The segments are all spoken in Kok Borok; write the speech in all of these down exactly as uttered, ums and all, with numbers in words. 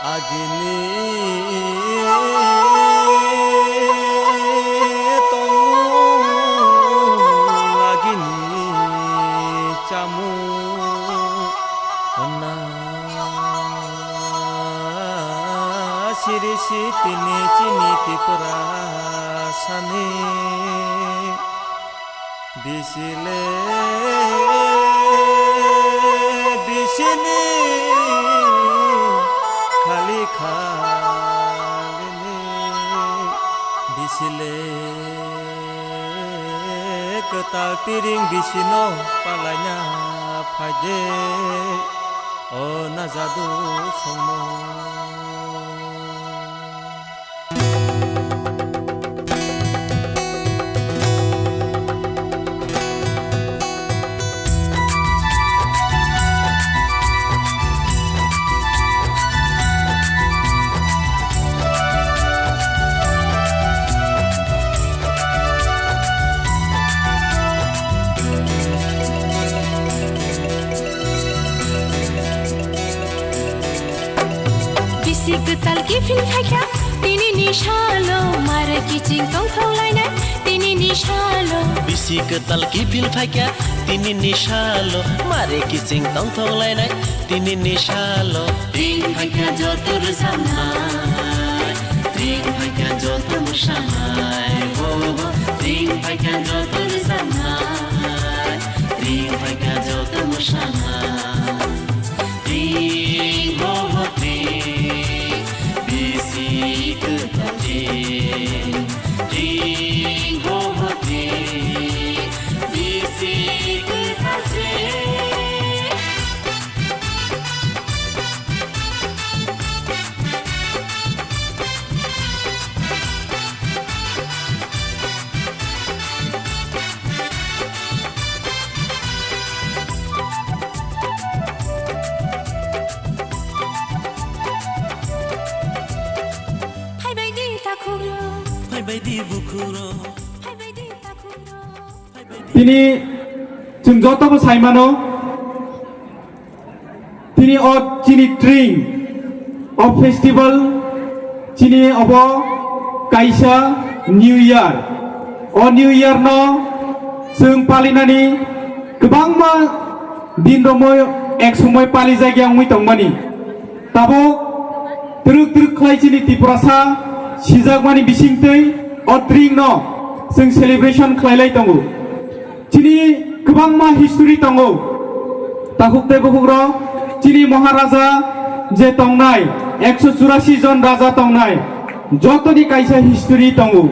Agini tongmung, agini chamung, honna siri si tini chini Tripura sani. Bisile bisini khali khalini, bisile kwtal tiring bisino palaina phaide, o najadu songmo. Bisi kwtal kiphil phaikha, tini ni salo mare kiching tongthok lainai, tini ni salo. Bisi kwtal kiphil phaikha, tini ni salo mare kiching tongthok lainai, tini ni salo. Tring phaikha joto rwchapnai, tring phaikha joto mwsanai, oh, oh. Tring phaikha joto rwchapnai, tring phaikha joto mwsanai. Tring, ho, ho, tring, bisi kwtal tring. Tring, ho, ho, tring, bisi kwtal tring. Phaibaidi takhukrok. Phaibaidi bukhukrok. Phaibaidi takhukrok. Tini chwng jotobo saimano, tini o chini Tring o festival, chini obo kaisa New Year. O New Year no chwng palinani kwbangma din romwi ek somoi palijak ya wngwi tongmani. Tabuk twrwk twrwk khlai chini Tiprasa sijakmani bisingtwi o Tring no chwng celebration khlailai tongo. Chini kwbangma history tongo. Takhuk tei bukhukrok chini Maharaja je tongnai, ekso churasi jon raja tongnai, jotoni kaisa history tongo.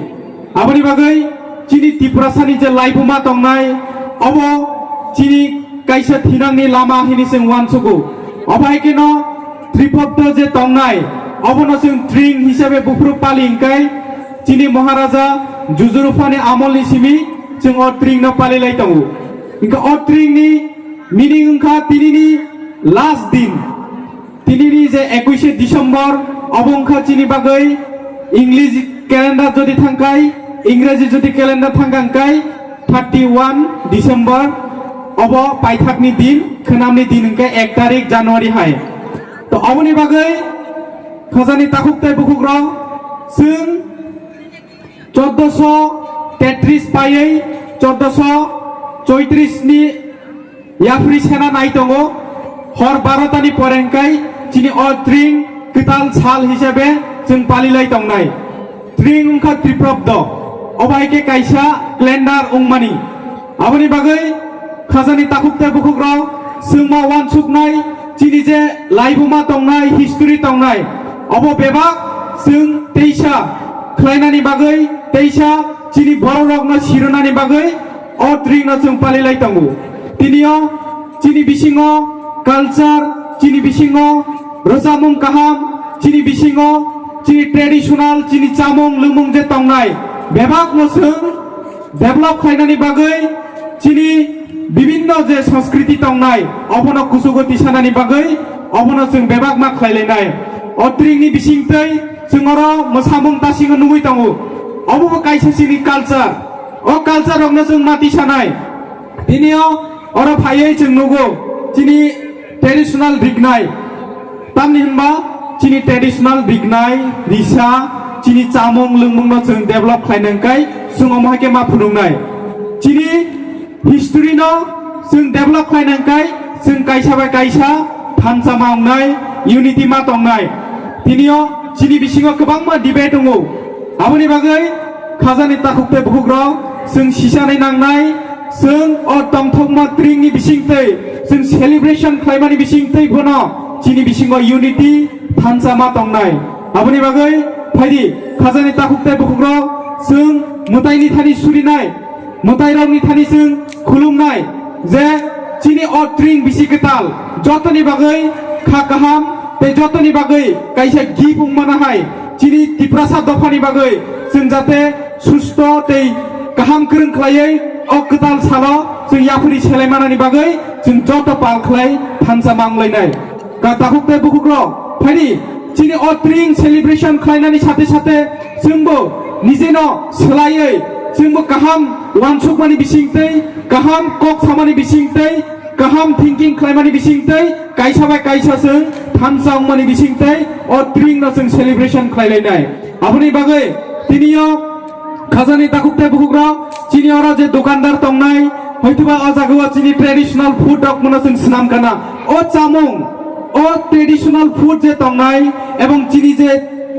Aboni bagwi chini Tiprasani je laibuma tongnai, obo chini kaisa thinangni lama hini chwng uansugo. Obo hai kheno Tripobdo je tongnai, obono chwng Tring hisabe buphuru pali hwnkhe chini Maharaja Jujuruphani amolni simi chwng o Tringno palilai tongo. Hwnkhe o Tringni meaning wngkha tinini last din. Tinini je ekuishe December, obo wngkha chini bagwi English calendar jodi thangkhai, Ingreji jodi calendar thangkha hwnkhe thirty one December, obo paithakni din, khwnamni din hwnkhe ek tarik January hai. To oboni bagwi khajani takhuk tei bukhukrok chwng chordoso tetris paiwi chordoso choitris ni yapri sena nai tongo. Hor barotani pore hwnkhe chini o Tring kwtal sal hisabe chwng palilai tongnai. Tring wngkha Tripobdo, obo hai khe kaisa calendar wngmani. Aboni bagwi khajani takhuk tei bukhukrok chwngma uansuknai, chini je laibuma tongnai, history tongnai, obo bebak chwng teisa khlainani bagwi, teisa chini bororokno sirwnani bagwi o Tringno chwng palilai tongo. Tinio chini bisingo culture, chini bisingo rwchapmung kaham, chini bisingo chini traditional, chini chamung lwmung je tongnai, bebakno chwng develop khlainani bagwi, chini bibinno je sanskriti tongnai, obono kuchugo tisanani bagwi, obono chwng bebakma khlailainai. O Tringni bisingtwi chwng oro mwsamung tasingo nugwi tongo. Obobo kaisa chini culture. O culture rokno chwng ma tisanai. Tinio oro phaiwi chwng nugo chini traditional rignai. Tamni hwnba Chini traditional rignai, risa, chini chamung lwngmungno chwng develop khlaina hwnkhe chwng omo hai khe ma phunuknai. Chini history no chwng develop khlaina hwnkhe chwng kaisa bai kaisa thansa ma wngnai, unity ma tongnai. Tinio chini bisingo kwbangma debate wngo. Aboni bagwi khajani takhuk tei bukhukrok chwng sisanai nangnai, chwng o tongthokma tringni bisingtwi chwng celebration khlaimani bisingtwi bono chini bisingo unity thansa ma tongnai. Aboni bagwi phaidi khajani takhuk tei bukhukrok chwng mwtaini thani surinai, mwtairokni thani chwng khulumnai je chini o tring bisi kwtal jotoni bagwi kha kaham tei jotoni bagwi kaisa gift wngmana hai chini Tiprasa dophani bagwi chwng jate susto tei kaham kwrwng khlaiwi o kwtal salo chwng yaphuri selaimanani bagwi chwng joto pal khlai thansa ma wnglainai. Ka takhuk tei bukhukrok phaidi chini o tring celebration khlainani sate sate chwngbo nijeno swlaiwi chwngbo kaham wansukmani bisingtwi, kaham kok samani bisingtwi, kaham thinking khlaimani bisingtwi, kaisa bai kaisa chwng thansa wngmani bisingtwi o tringno chwng celebration khlailainai. Aboni bagwi tinio khajani takhuk tei bukhukrok chini oro je dokandar tongnai, hoithoba o jagao chini traditional food rok mano chwng swnam kana. O chamung, o traditional food je tongnai ebong chini je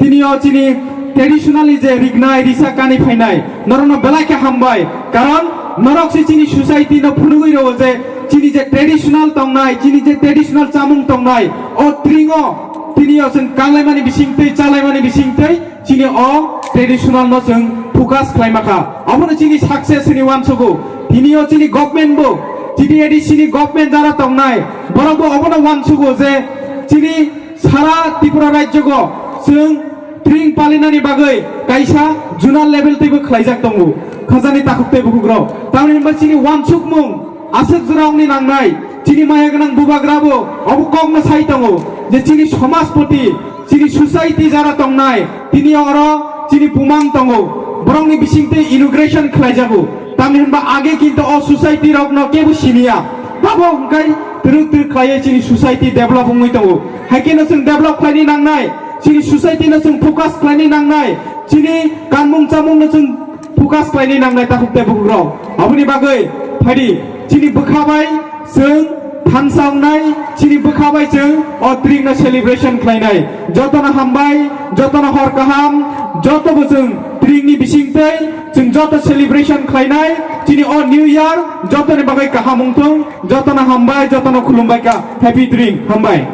tinio chini traditionally je rignai risa kani phainai, norokno belai khe hambai. Karon norok se chini society no phunugwi rwo je chini je traditional tongnai, chini je traditional chamung tongnai, o tringo tinio chwng kanglaimani bisingtwi, chalaimani bisingtwi, chini o traditional no chwng focus khlaima kha. Abono chini success hwnwi uansugo. Tini o chini government bo, T T A D C ni government jara tongnai, borok bo obono uansugo je chini sara Tripura rajyo go chwng tring palinani bagwi kaisa zonal level teibo khlaijak tongo. Khajani takhuk tei bukhukrok. Tamni hwnba chini uansukmung aswk jora wngni nangnai, chini maya gwnang bubagra bo obo kokno sai tongo je chini somajpoti, chini society jara tongnai, tini oro chini bumang tongo, borokni bisingtwi inauguration khlaijago. Tamni hwnba age kintu o society rokno kebo siniya, abo hwnkhe twrwk twrwk khlaiwi chini society develop wngwi tongo. Haikhe no chwng develop khlaini nangnai, chini society no chwng focus khlaini nangnai, chini kanmung chamung no chwng focus khlaini nangnai takhuk tei bukhukrok. Aboni bagwi phaidi chini bwkha bai chwng thansa wngnai, chini bwkha bai chwng o tring no celebration khlainai. Jotono hambai, jotono hor kaham, joto bo chwng tring ni bisingtwi chwng joto celebration khlainai. Chini o New Year jotoni bagwi kaham wngthung, jotono hambai, jotono khulumbai kha. Happy tring, hambai.